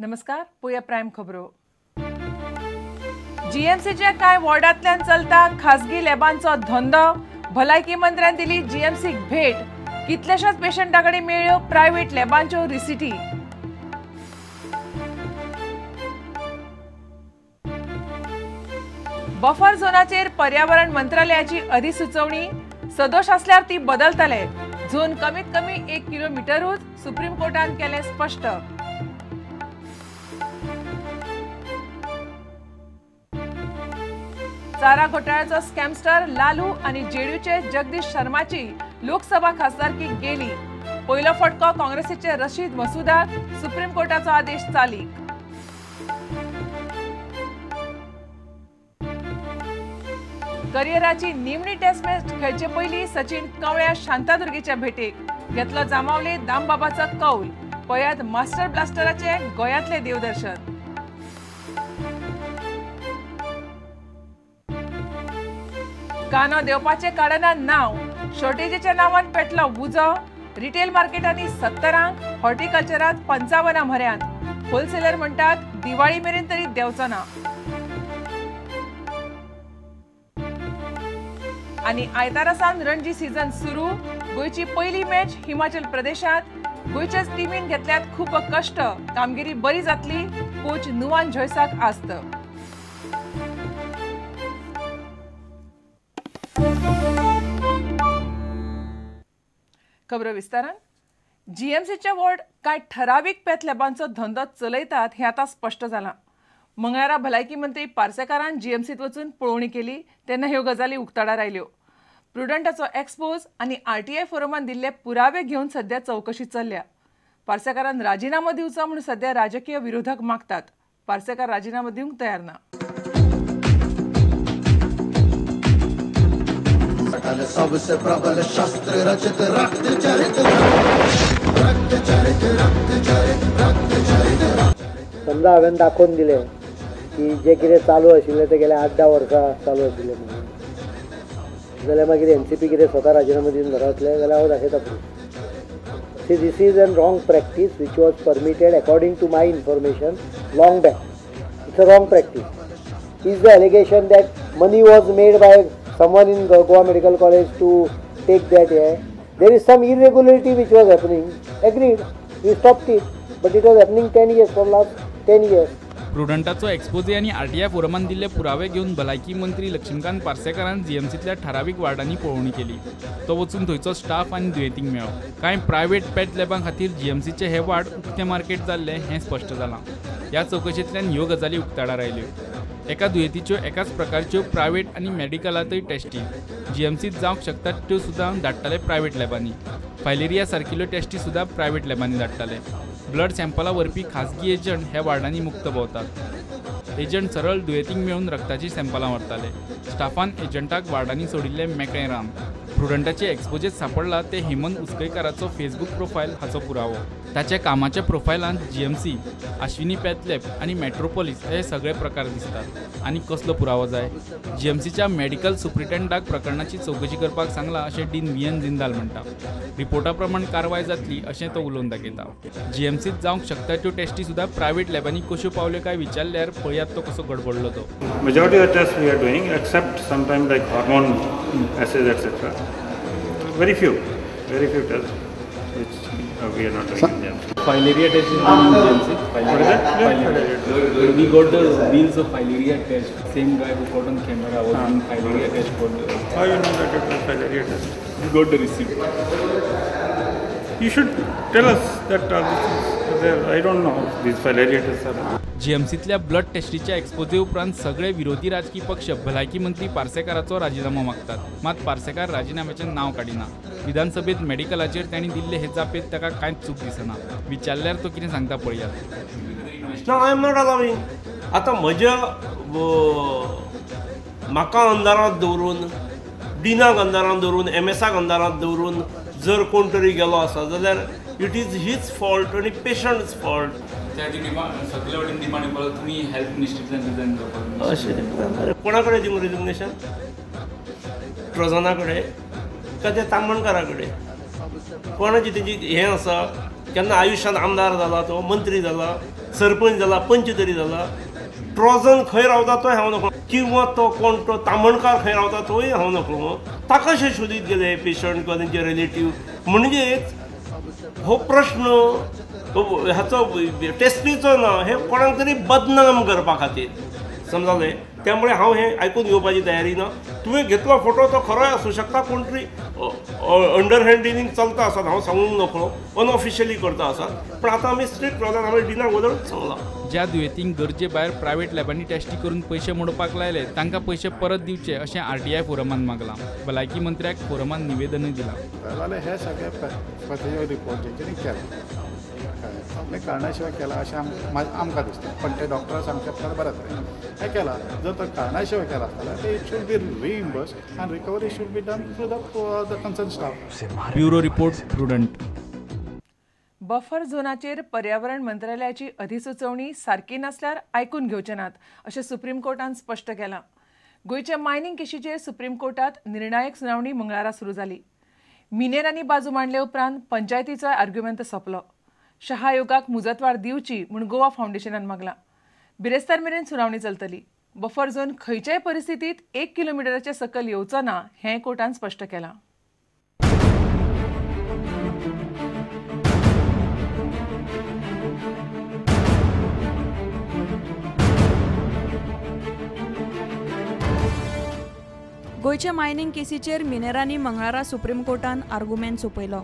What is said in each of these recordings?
नमस्कार, पळोवया प्रायम खबरो. जीएमसीच्या कांय वॉर्डांतल्यान चलता खासगी लॅबांचो धंदो. भलायकी मंत्र्यान दिली जीएमसीक भेट. कितल्याशाच पेशंटा कडेन मेळ्ळ्यो प्रायव्हेट लॅबांच्यो रिसिटी. बफर झोनाचेर पर्यावरण मंत्रालयाची अधिसुचोवणी. सदोष असल्यार ती बदलतले. झोन कमीत कमी 1 किलोमीटरूच सुप्रीम कोर्टान केलें स्पष्ट. चारा घोटाळ्याचो स्कॅमस्टर लालू आणि जेडीयूचे जगदीश शर्माची लोकसभा खासदारकी गेली. पयलो फटको काँग्रेसीचे रशीद मसूदाक. सुप्रीम कोर्टाचो आदेश चालीक. करियराची निमणी टेस्ट मॅच खेळचे पयलीं सचिन कवळ्या शांतादुर्गेच्या भेटेक. घेतलो जामावले दामबाबाचो कौल. पळयात मास्टर ब्लास्टराचे गोंयांतले देवदर्शन. कानो देवपाचे काडना नांव. शॉर्टेजीच्या नांवान पेटलो उजो. रिटेल मार्केटांनी 70, हॉर्टिकल्चरात 55 म्हऱ्यांत. होलसेलर म्हणटात दिवाळी मेरेन तरी देंवचो ना. आनी आयतारा सावन रणजी सीझन सुरू. गोंयची पयली मॅच हिमाचल प्रदेशांत. गोंयच्याच टिमीन घेतल्यात खूब कश्ट. कामगिरी बरी जातली. कोच नुवान जोयसाक आस्त. खबरो विस्तारान. जीएमसीचे वॉर्ड कांय ठरावीक पॅथ लॅबांचो धंदो चलयतात हें आतां स्पश्ट जालां. मंगळारा भलायकी मंत्री पार्सेकारान जीएमसीत वचून पळोवणी केली तेन्ना ह्यो गजाली उक्ताडार आयल्यो. प्रुडंटाचो एक्सपोज आनी आरटीआय फोरमान दिल्ले पुरावे घेवन सध्या चवकशी चल्ल्या. पार्सेकारान राजिनामो दिवचो म्हूण सध्या राजकीय विरोधक मागतात. पार्सेकार राजिनामो दिवंक तयार ना. सबसे प्रबल शस्त्र रचित रक्त चरित रक्त चरित रक्त चरित रक्त चरित. समजा हांवें दाखोवन दिलें की जे कितें चालू आशिल्लें तें गेल्या 8-10 वर्सां चालू आशिल्लें म्हणून, जाल्यार मागीर एनसीपी कितें स्वता राजिनामो दिवन घरा वतलें जाल्यार हांव दाखयता proof. See, this is an wrong practice which was permitted according to my information long back. It's a wrong practice. Is the allegation that money was made by someone in Goa Medical College to take that air. There is some irregularity which was happening. Agreed, we stopped it, but it was happening 10 years, for last 10 years. प्रुडंटाचो exposé आनी RTI फोरमान दिल्ले पुरावे घेवन भलायकी मंत्री लक्ष्मीकांत पार्सेकारान जीएमसींतल्या ठरावीक वार्डांनी पळोवणी केली. तो वचून थंयचो स्टाफ आनी दुयेंतींक मेळ्ळो. कांय प्रायव्हेट पॅथ लॅबां खातीर जीएमसीचे हे वार्ड उक्ते मार्केट जाल्ले हें स्पश्ट जालां. ह्या चवकशेंतल्यान ह्यो गजाली उक्ताडार आयल्यो. एका दुयेंतीच्यो एकाच प्रकारच्यो प्रायव्हेट आनी मेडिकलांतय टेस्टी जीएमसीत जावंक शकतात त्यो सुद्दां धाडटाले प्रायव्हेट लॅबांनी. फायलेरिया सारकिल्ल्यो टेस्टी सुद्दां प्रायव्हेट लॅबांनी धाडटाले. ब्लड सॅम्पलां व्हरपी खाजगी एजंट ह्या वार्डांनी मुक्त भोंवतात. एजंट सरळ दुयेंतींक मेळून रक्ताचीं सॅम्पलां व्हरताले. स्टाफान एजंटाक वार्डांनी सोडिल्लें मेकळें रान. प्रुडंटाचे एक्सपोजेत सांपडला ते हेमंत उसकयकाराचो फेसबूक प्रोफायल हाचो पुरावो. ताच्या कामाच्या प्रोफायलांत जीएमसी, आश्विनी पॅथलॅब आनी मेट्रोपोलीस हे सगळे प्रकार दिसतात. आनी कसलो पुरावो जाय? जीएमसीच्या मेडिकल सुप्रिटेंडाक प्रकरणाची चवकशी करपाक सांगला अशें डीन व्ही एन जिंदाल म्हणटा. रिपोर्टा प्रमाण कारवाय जातली अशें तो उलोवन दाखयता. जीएमसीत जावंक शकता त्यो टेस्टी सुद्दां प्रायव्हेट लॅबांनी कश्यो पावल्यो काय विचारल्यार पळयात तो कसो गडबडलो तो. Majority of test we are doing except sometime like hormone assays etcetera. Very few test which we are not doing in GMC. Filaria test is done in GMC. What is that? Filaria. We got the bills of filaria test. Same guy who caught on camera was doing filaria test for the. How you know that it was filaria test? We got the receipt. You should tell us that all these things there. I don't know these filaria tests are. जीएमसींतल्या blood टेस्टीच्या exposé उपरांत सगळे विरोधी राजकी पक्ष भलायकी मंत्री पार्सेकाराचो राजिनामो मागतात. मात पार्सेकार राजिनाम्याचें नांव काडिना. विधानसभेत मेडिकलाचेर तांणी दिल्ले हे जापेंत ताका कांयच चूक दिसना. विचारल्यार तो कितें सांगता पळयात. No, I am not allowing. आतां म्हज्या म्हाका अंदारांत दवरून, डिनाक अंदारांत दवरून, एमएसाक अंदारांत दवरून जर कोण तरी गेलो आसा जाल्यार it is his fault आनी पेशंट्स फॉल्ट. सगळे वटेन डिमांड येवपाक तुमी हेल्थ मिनिस्ट्रींतल्यान रिजायन करपाक. अशें कोणा कडेन दिवं रेजिग्नेशन? ट्रोजना कडेन काय त्या तामणकारा कडेन? कोणाची तेजी हें आसा? केन्ना आयुश्यांत आमदार जाला तो, मंत्री जाला, सरपंच जाला, पंच तरी जाला, ट्रोजन खंय रावता तोय हांव नकळो, किंवा तो कोण तो तामणकार खंय रावता तोय हांव नकळो. ताका कशें शोदीत गेले पेशंट किंवा तेंचे रिलेटीव. म्हणजेच हो प्रश्न हाचो टेस्टीचो ना, हे कोणाक तरी बदनाम करपा खातीर समजलें. त्यामुळे हांव हें आयकून घेवपाची तयारी ना. तुवें घेतलो फोटो तो खरोय आसूं शकता, कोण तरी अंडर हँड डिलींग चलता आसात, हांव सांगूंक नकळो, अनऑफिशियली करता आसात. पण आतां आमी स्ट्रिक्ट रावतात, हांवें डिना अगोदरूच सांगलां. ज्या दुयेंतींक गरजे भायर प्रायव्हेट लॅबांनी टेस्टी करून पयशे मोडपाक लायले तांकां पयशे परत दिवचे अशें आरटीआय फोरमान मागलां. भलायकी मंत्र्याक फोरमान निवेदनूय दिलां. जाल्यार हे सगळे पॅथॉलॉजी रिपोर्ट जेंच्यांनी केला आपल्या कारणा शिवाय केला अशें आमकां दिसता, पण ते डॉक्टरां सांगतात जाल्यार बरें जालें. हें केलां जर तो कारणा शिवाय केला जाल्यार ते it should be reimburse and recovery should be done through the concern staff. Bureau report, Prudent. Buffer झोनाचेर पर्यावरण मंत्रालयाची अधिसुचोवणी सारकी नासल्यार आयकून घेवचे नात अशें सुप्रीम कोर्टान स्पश्ट केलां. गोंयच्या मायनिंग केशीचेर सुप्रीम कोर्टात निर्णायक सुनावणी मंगळारा सुरू जाली. मिनेरांनी बाजू मांडले उपरांत पंचायतीचोय आर्ग्युमेंत सोंपलो. शहा आयोगाक मुजतवाड दिवची म्हूण गोवा फावंडेशनान मागलां. बिरेस्तार मेरेन सुनावणी चलतली. बफर झोन खंयच्याय परिस्थितींत 1 किलोमिटराच्या सकयल येवचो ना हें कोर्टान स्पश्ट केलां. गोंयच्या मायनिंग केसीचेर मिनेरांनी मंगळारा सुप्रीम कोर्टान आर्गुमेंट सोंपयलो.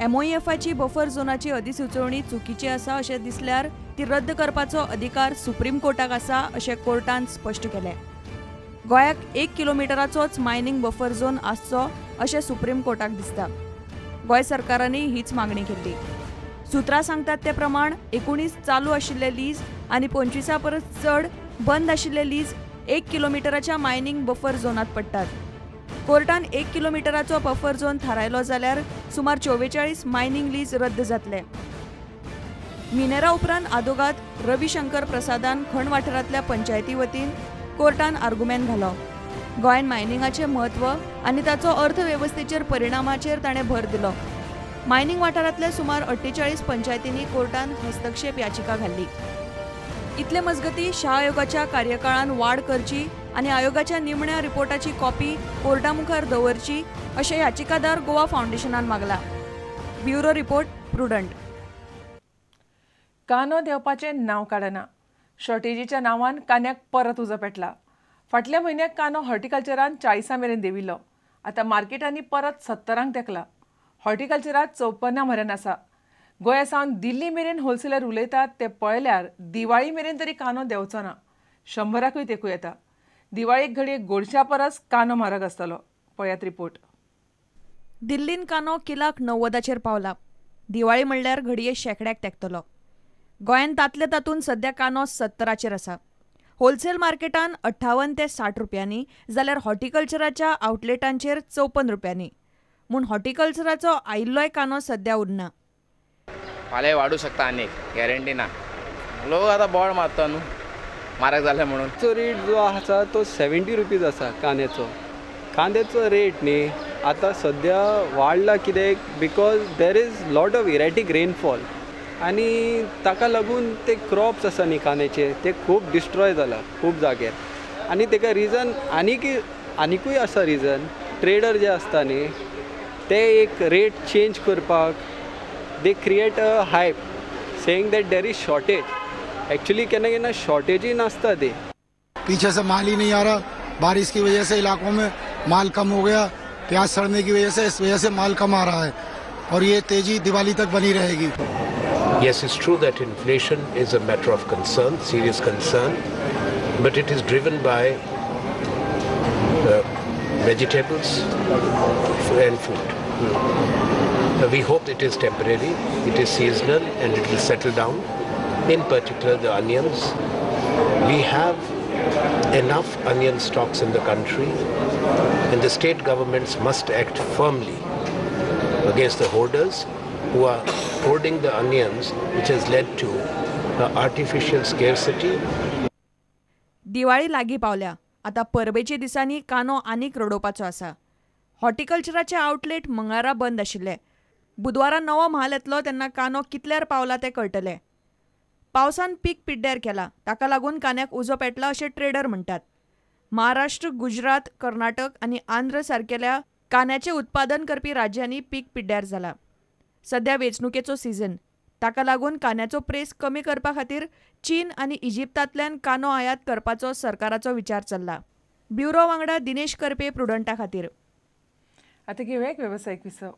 एमओईएफाची बफर झोनाची अधिसुचोवणी चुकीची आसा अशें दिसल्यार ती रद्द करपाचो अधिकार सुप्रीम कोर्टाक आसा अशें कोर्टान स्पश्ट केलें. गोंयाक 1 किलोमिटराचोच मायनिंग बफर झोन आसचो अशें सुप्रीम कोर्टाक दिसता. गोंय सरकारानय हीच मागणी केल्ली. सुत्रां सांगतात ते प्रमाण 19 चालू आशिल्ले लीज आनी 25 परस चड बंद आशिल्ले लीज 1 किलोमिटराच्या मायनिंग बफर झोनांत पडटात. कोर्टान 1 किलोमिटराचो बफर झोन थारायलो जाल्यार सुमार 44 मायनिंग लीज रद्द जातले. मिनेरा उपरांत आदोगाद रविशंकर प्रसादान खण वाठारांतल्या पंचायती वतीन कोर्टान आर्गुमेंत घालो. गोंयांत मायनिंगाचें म्हत्व आनी ताचो अर्थवेवस्थेचेर परिणामाचेर ताणें भर दिलो. मायनिंग वाठारांतल्या सुमार 48 पंचायतींनी कोर्टान हस्तक्षेप याचिका घाल्ली. इतले मजगती शहा आयोगाच्या कार्यकाळान वाड करची आनी आयोगाच्या निमण्या रिपोर्टाची कॉपी कोर्टा मुखार दवरची अशें याचिकादार गोवा फावंडेशनान मागला. Bureau report, Prudent. कांदो देंवपाचें नांव काडना. शॉर्टेजीच्या नांवान कांद्याक परत उजो पेटला. फाटल्या म्हयन्याक कांदो हॉर्टिकल्चरान 40 मेरेन देंविल्लो. आतां मार्केटांनी परत 70 तेंकला. हॉर्टिकल्चरात 54 म्हऱ्यान आसा. गोंया सावन दिल्ली मेरेन होलसेलर उलयतात ते पळयल्यार दिवाळी मेरेन तरी कांदो देंवचो ना. 100 तेंकूं येता. दिवाळीक घडये गोडशा परस कांदो म्हारग आसतलो. पळयात रिपोर्ट. दिल्लीन कांदो किलाक 90 पावला. दिवाळी म्हणल्यार घडये शेंकड्याक तेंकतलो. गोंयांत तांतले तातूंत सद्या कांदो 70 आसा. होलसेल मार्केटान 58 ते 60 रुपयांनी जाल्यार हॉर्टिकल्चराच्या आउटलेटांचेर 54 रुपयांनी. म्हूण हॉर्टिकल्चराचो आयिल्लोय कांदो सद्या उरना. फाल्यां वाडूं शकता आनीक, गॅरंटी ना. लोक आतां बोड मारता न्हू, म्हारग जालें म्हणून. चो रेट जो आसा तो 70 रुपीज आसा कांद्याचो. कांद्याचो रेट न्ही आतां सद्या वाडला कित्याक because there is lot of erratic rainfall आनी ताका लागून ते क्रॉप्स आसा न्ही कांद्याचे ते खूब डिस्ट्रॉय जाला खूब जाग्यार. आनी ताका रिजन आनिकूय आसा रिजन. ट्रेडर जे आसता न्ही ते एक रेट चेंज करपाक they create a hype saying that there is shortage. Actually केन्ना केन्ना शॉर्टेजय नासता ते. पीछे से माल ही नहीं आ रहा, बारिश की वजह से इलाकों में माल कम हो गया, प्याज सड़ने की वजह से, इस वजह से माल कम आ रहा है और ये तेजी दिवाली तक बनी रहेगी. Yes, it's true that inflation is a matter of concern, serious concern, but it is driven by vegetables and food. We hope it is temporary, it is seasonal and it will settle down. In particular, the onions. We have enough onion stocks in the country and the state governments must act firmly against the hoarders who are hoarding the onions, which has led to artificial scarcity. Diwali लागी पावल्या. आता परबेचे दिसांनी कांदो आनीक रडोवपाचो आसा. हॉर्टिकल्चराचे outlet मंगळारा बंद आशिल्ले. बुधवारा नवो म्हाल येतलो तेन्ना कांदो कितल्यार पावला तें कळटलें. पावसान पीक पिड्ड्यार केला, ताका लागून कांद्याक उजो पेटला अशें ट्रेडर म्हणटात. महाराष्ट्र, गुजरात, कर्नाटक आनी आंध्र सारकेल्या कांद्याचें उत्पादन करपी राज्यांनी पीक पिड्ड्यार जाला. सध्या वेंचणुकेचो सीझन, ताका लागून कांद्याचो प्रेस कमी करपा खातीर चीन आनी इजिप्तांतल्यान कांदो आयात करपाचो सरकाराचो विचार चल्ला. ब्युरो वांगडा दिनेश करपे, प्रुडंटा खातीर. आतां घेवया एक वेवसायीक विसव.